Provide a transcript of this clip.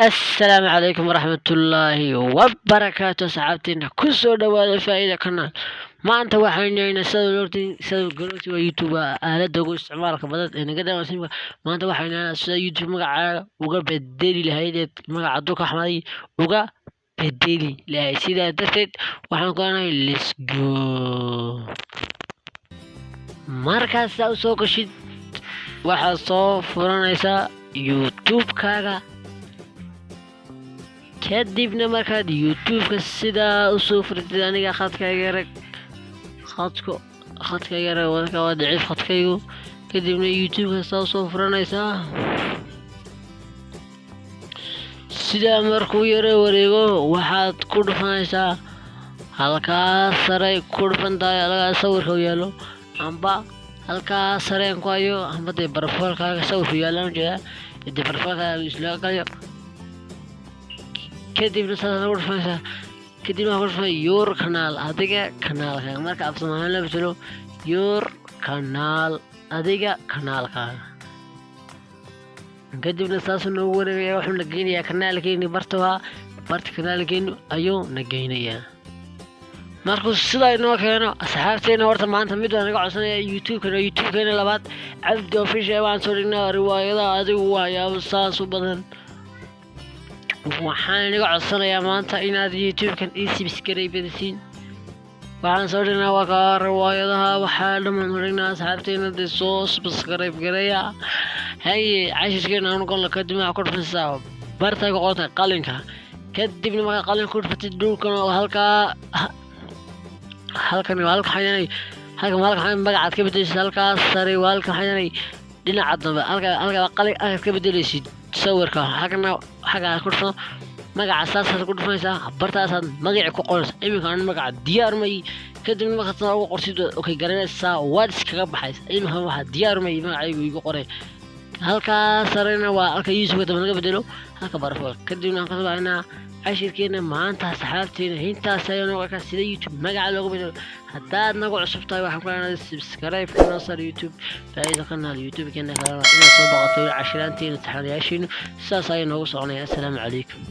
Assalaamu calaykum waraxmatullaahi wabarakaatu. Asxaabteena, kusoo dhawaada Faa'iida Kanaal. Maanta waxaynu haynaa, sida garoti waa YouTube, waa aaladda ugu isticmaalka badan ee naga daawanaysa. Maanta waxaynu haynaa sida YouTube magacaaga uga bedeli lahayd, ee magaca duka xumaaday uga bedeli lahayd. Sidaa darteed waxaan ku leenahay, let's go. Markaas saa usoo gashid, waxaad soo furanaysaa YouTube-kaaga. Kadibna markaad YouTube-ka sidaa usoo furatid, aniga khadkayga rag, khadku khadkayga rag wadka waa daciif khadkaygu. Kadibna YouTube-ka sidaa usoo furanaysaa. Sidaa markuu yaro wareego, waxaad ku dhufanaysaa halkaa saray ku dhufan tahay, halkaa sawirka u yaallo, amba halkaa sareen ku hayo, amba dee profile-kaaga sawirku yaallaan ujeedaa, dee profile-kaaga isla galayo. Kadibna saasaad ku dhufanaysaa. Kadibna waxaa ku dhufanay "your channel", adiga kanaalkaaga. Marka af Soomaali la bedelo, "your channel", adiga kanaalkaaga. Kadibna saasuu noogu wareegaya, wuxuu na geynayaa kanaalkeeni bartaha, barta kanaalkeenu ayuu na geynayaa. Markuu sidaa inoo keeno, asxaabteena, horta maanta mid baan naga codsanaya. YouTube-kana, YouTube-keena labaad, Cabdi Official, waan soo dhignaa riwaayadaha, adigu waxyaabo saas u badan. Waxaan inaga codsanayaa maanta inaad YouTube-kan ii subscribe badisiin. Waxaan soo dhignaa waa kaa riwaayadaha, waxaa dhammaan soo dhignaa. Asxaabteena, dee soo subscribe gareeya. Haye, cashirkeena aanu galno. Kadib waxaa ku dhufanaysaa barta ku qortay qalinka. Kadibna markaa qalinka ku dhufatid, dhulkan oo halkaa, halkan waa halka xayanay, halkan waa halka xayan magacaad ka bedelaysid. Halkaas sare waa halka xayanay dhinaca dambe, halka qalin aad ka bedelaysid sawirka. Xagna xaggaa ku dhufan, magaca saasaad ku dhufanaysaa, bartaasaad magaci ku qoraysa. Iminka aan magaca diyaar may. Kadibna markaad saa ugu qorsid, okay garanaysaa, waad iskaga baxaysa. Iminka waxaa diyaar may magacaygu igu qoray. Halkaa sarena waa halka Yuusufka dambe laga bedelo, halka profile. Kadibna waxaan kasoo baxaynaa cashirkeena maanta. Asxaabteena, intaas ayaa nooga ka sida YouTube magaca looga bedelo. Haddaad nagu cusub tahay, waxaan ku leenahay subscribe noo saar YouTube Faa'iido Kanaal. YouTube-keena kalena inaad soo boqoto, cashiraanteena, taxanayaasheenu sidaas ayaa noogu soconaya. Assalaamu calaykum.